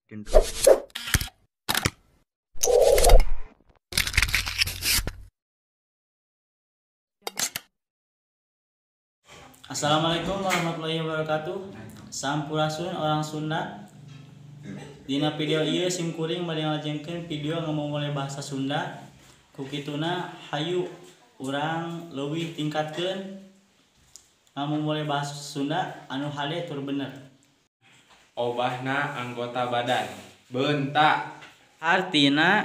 Assalamualaikum warahmatullahi wabarakatuh. Sampurasun orang Sunda. Dina video ieu sim kuring bade ngalajengkeun video ngomong bahasa Sunda. Ku kituna hayu urang leuwih tingkatkeun ngomong bahasa Sunda anu hade tur bener. Obahna anggota badan. Beunta hartina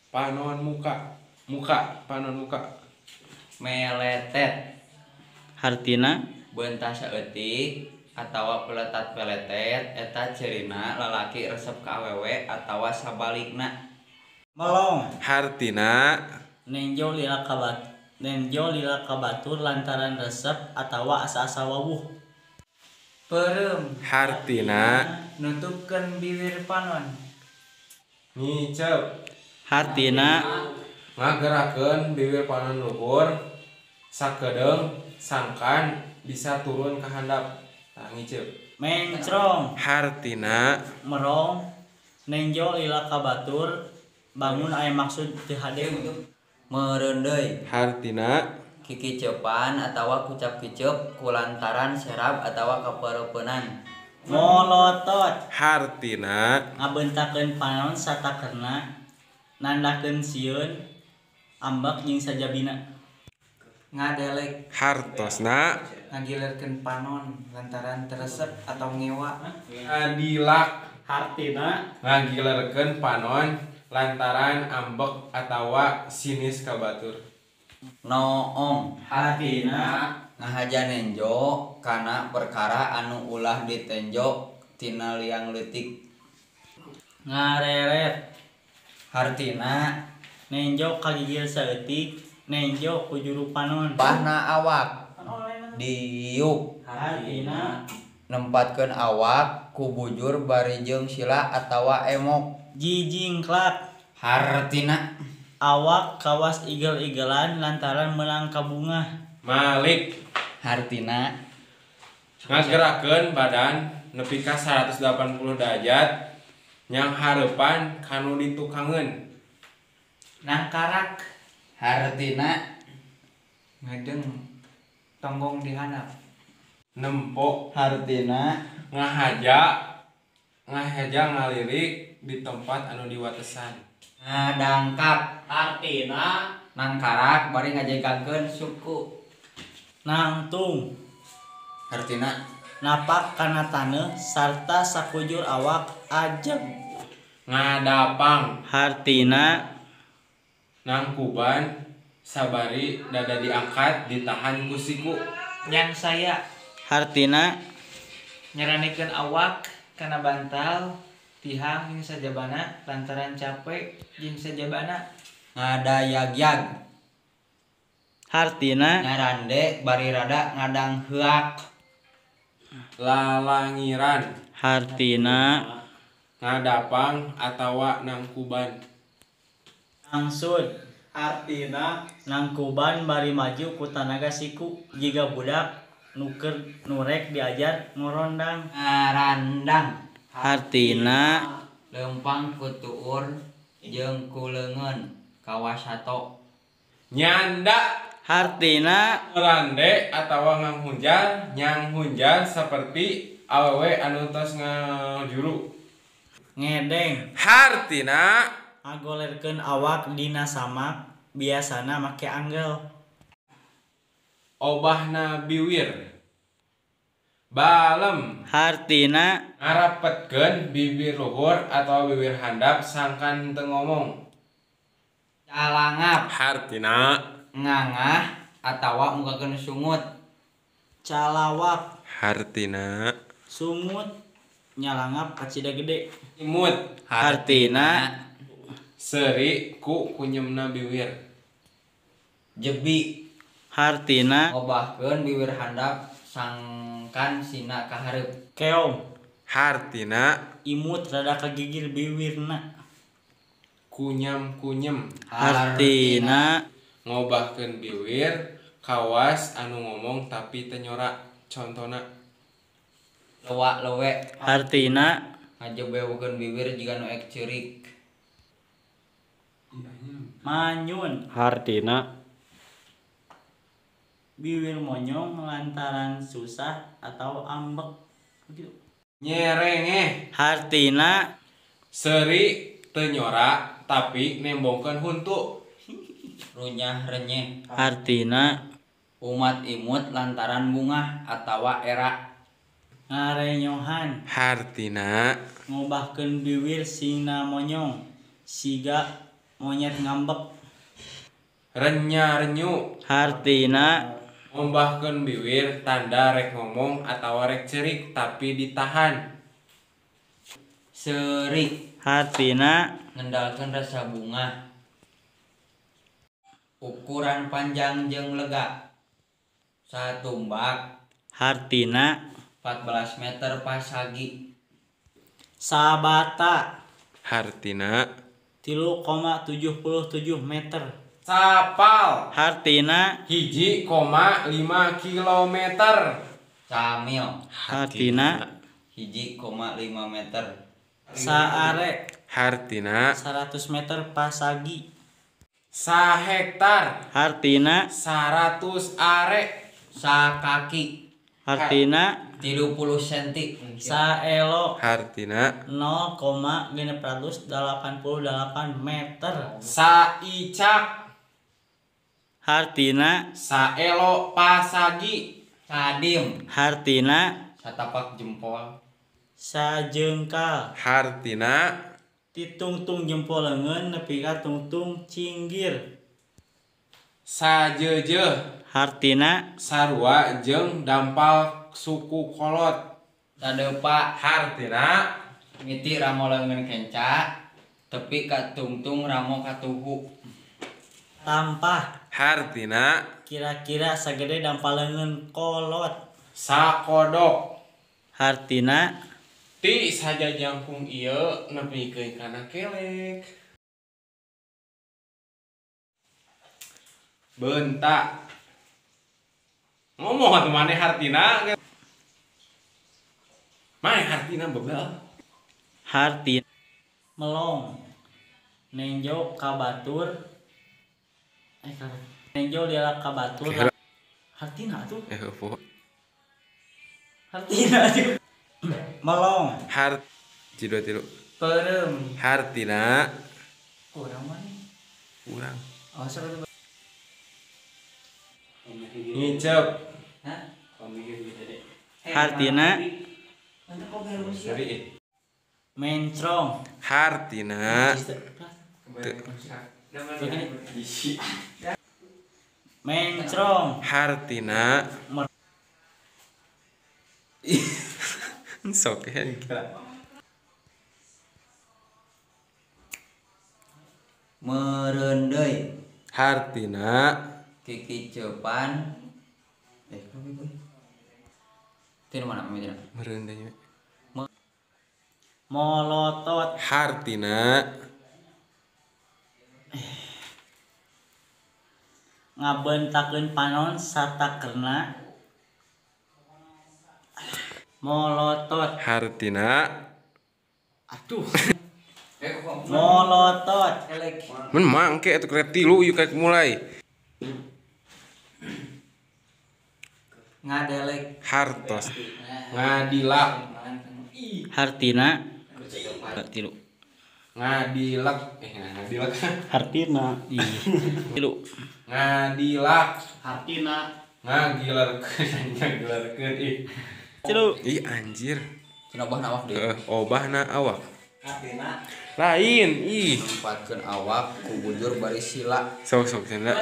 panon muka. Muka panon muka. Meletet hartina beunta saeutik atawa peletat peletet eta cirina lalaki resep ka awewe atawa sabalikna. Melong hartina nenjo lila ka batur lantaran resep atawa asa-asa wawuh. Peureum hartina nutupkeun bibir panon. Ngiceup hartina ngagerakeun bibir panon luhur sakedeung sangkan bisa turun ke handap. Tah ngiceup. Mencrong hartina merong nenjo lila ka batur bangun aya maksud teu hade. Mereundeuy hartina kikiceupan atawa kucap-kiceup kulantaran serab atawa kapeureupenan. Molotot hartina ngabentakeun panon satakerna nandakeun sieun ambek jeung sajabina. Ngadelek hartosna ngagilerkeun panon lantaran teresep atau ngewa. Ngadilak hartina ngagilerkeun panon lantaran ambek atawa sinis ka batur. Noong hartina ngahaja nenjo kana perkara anu ulah ditenjo tina liang leutik. Ngareret hartina nenjo kagigil saeutik nenjo ku juru panon. Bahna awak diuk hartina nempatkeun awak ku bujur bari jeung sila atawa emok. Jijingklak hartina awak kawas igel-igelan lantaran meunang kabungah. Malik hartina ngagerakeun badan nepi ka 180 derajat nyang hareupan kanu ditukangeun. Nangkarak hartina ngedeng tonggong dihandap. Nempo hartina ngahaja ngalirik di tempat anu diwatesan. Ngadangkap hartina nangkarak bari ngajengkangkeun suku. Nangtung hartina napak kana taneuh sarta sakujur awak ajeg. Ngadapang hartina nangkuban sabari dada diangkat ditahan ku siku. Nyangsaya hartina nyeranikeun awak kana bantal tihang jeung sajabana lantaran capek jeung sajabana. Ngadayagyag hartina nyarande bari rada ngadangheak. Lalangiran hartina ngadapang atawa nangkuban. Angsud hartina nangkuban bari maju ku tanaga siku jiga budak nuker nurek diajar ngorondang. Ngarandang hartina leumpang ku tuur jeung ku leungeun kawasato. Nyanda hartina ngerande atawa nganghunjar nyanghunjar seperti awewe anu tos ngajuru. Ngedeng hartina ngagolerkeun awak dina samak biasana make anggel. Obahna biwir. Balem hartina ngarapetkeun bibir luhur atawa bibir handap sangkan teu ngomong. Calangap hartina ngangah atawa mukakeun sungut. Calawak hartina sungut nyalangap kacida gede. Imut hartina seuri ku kunyemna biwir. Jebi hartina ngobahkeun bibir handap sangkan sina ka hareup. Keong hartina imut rada kagigil biwirna. Kunyam-kunyem hartina ngobahkeun biwir kawas anu ngomong tapi teu nyora. Contona Loa lowe hartina Ngajebewkeun bibir jiga nu ek ceurik. Manyun. Hartina bibir monyong lantaran susah atau ambek. Begitu. Nyerengeh. Hartina seuri teu nyora tapi nembongkeun huntu. Runyah renyeh. Hartina umat imut lantaran bungah atawa era. Ngarenyohan. Hartina ngobahkeun bibir sina monyong siga monyet ngambek. Renya renyu. Hartina ngombahkeun bibir tanda rek ngomong atawa rek cerik tapi ditahan. Seuri. Hartina ngendalkeun rasa bungah. Ukuran panjang jeung lega. Satumbak. Hartina 14 meter pasagi. Sabata. Hartina 3,77 meter. Sapal. Hartina 1,5 kilometer. Samil. Hartina 1,5 meter. Saare. Hartina 100 meter pasagi. Sahektar. Hartina 100 are. Sakaki. Hartina 30 senti. Saelo. Hartina 0,688 meter. Saicak. Hartina saelo pasagi. Sadim. Hartina satapak jempol. Sajengkal. Hartina ditungtung jempol leungeun nepi ka tungtung cinggir. Sajeujeuh. Hartina sarua jeung dampal suku kolot. Sadepa. Hartina miti ramo leungeun kenca tepi ka tungtung ramo katuhu. Tampah. Hartina kira-kira sagede dampal leungeun kolot. Sakodok. Hartina ti saja jangkung ieu nepikeun kana kelek. Bentak. Ngomong atuh maneh hartina. Maneh hartina bebel. Hartina melong nenjo ka batur. Nenjo lila ka batur. Hartina atuh. Hartina atuh. Melong. Hart 2 3. Peureum. Hartina kurang mana? Kurang. Oh, sok ngicep. Hah? Hartina mencrong. Hartina mencrong. Hartina sok ya. Mereundeuy. Hartina kikicepan. Tinu mana mitina? Mereundeuy. Molotot. Hartina ngabentakeun panon satakerna. Molotot. Hartina atuh. Molotot. Mun mangke atuh krep tilu ieu kayak mulai. Ngadelek. Hartos. Ngadilak. Hartina tilu. Ngadilak. Ngadilak. Hartina tilu. Ngadilak. Hartina ngagilarkeun ngagilarkeun ih. Tilu. Ih anjir. Cenah obahna awak deui. Obahna awak. Hartina lain ih. Nempatkeun awak ku bujur bari sila. Sok sok cenah.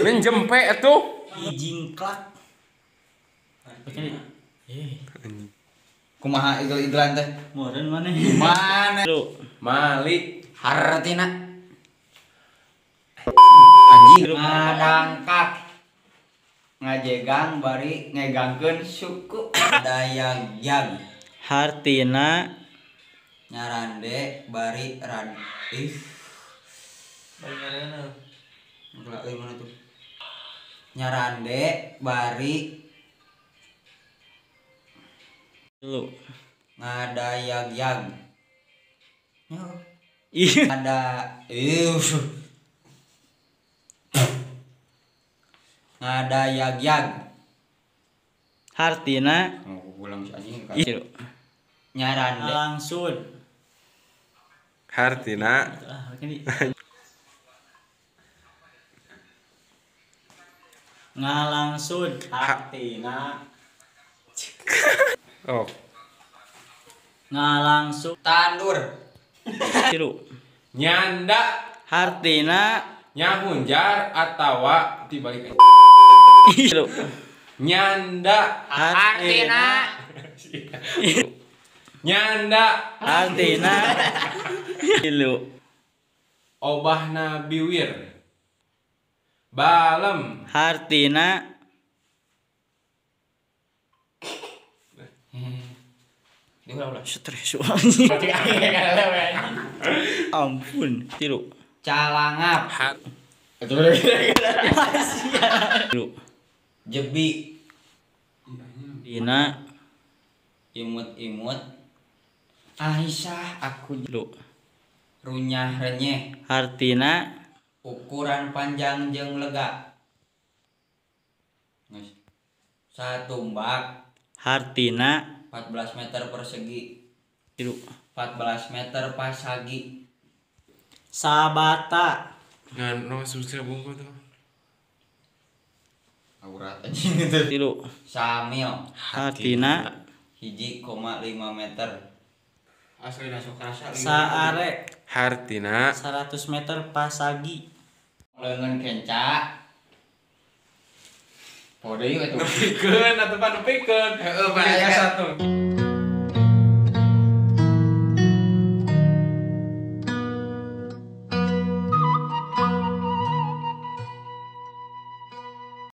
Men jempe atuh. Jingklak. Kumaha igel-igelan teh? Meureun maneh. Mana? Malik. Hartina anjing ngadangkak. Ngajegang bari ngegangkeun suku. Dayagyag. Hartina nyarande bari rad ih. Bari ngareuneuh. Geula euy mana tuh? Nyarande bari Lu. Ngadayag-yag. Ada ngadayag-yag. Hartina ulang si anjing nyarande langsung. Hartina ngalangsud. Hartina oh ngalangsud tandur. Nyanda. Hartina nyahunjar atawa dibalik. Nyanda. Hartina nyanda. Hartina obahna biwir balem. Hartina stres. Ampun tilu calangap. Jebi dina imut-imut. Aisyah aku lu runyah renyeh. Hartina ukuran panjang jeung lega. Satumbak. Hartina 14 meter persegi. 14 meter pasagi. Sabata. Ngan no susah bungku tuh. Aurat anjing itu. Tilu. Samil. Hartina 1,5 meter. Asli masuk rasa. Saare. Hartina 100 meter pasagi. Leungeun kenca. Pode ieu atuh. Nepikeun atuh pan nepikeun. Heeh, satu.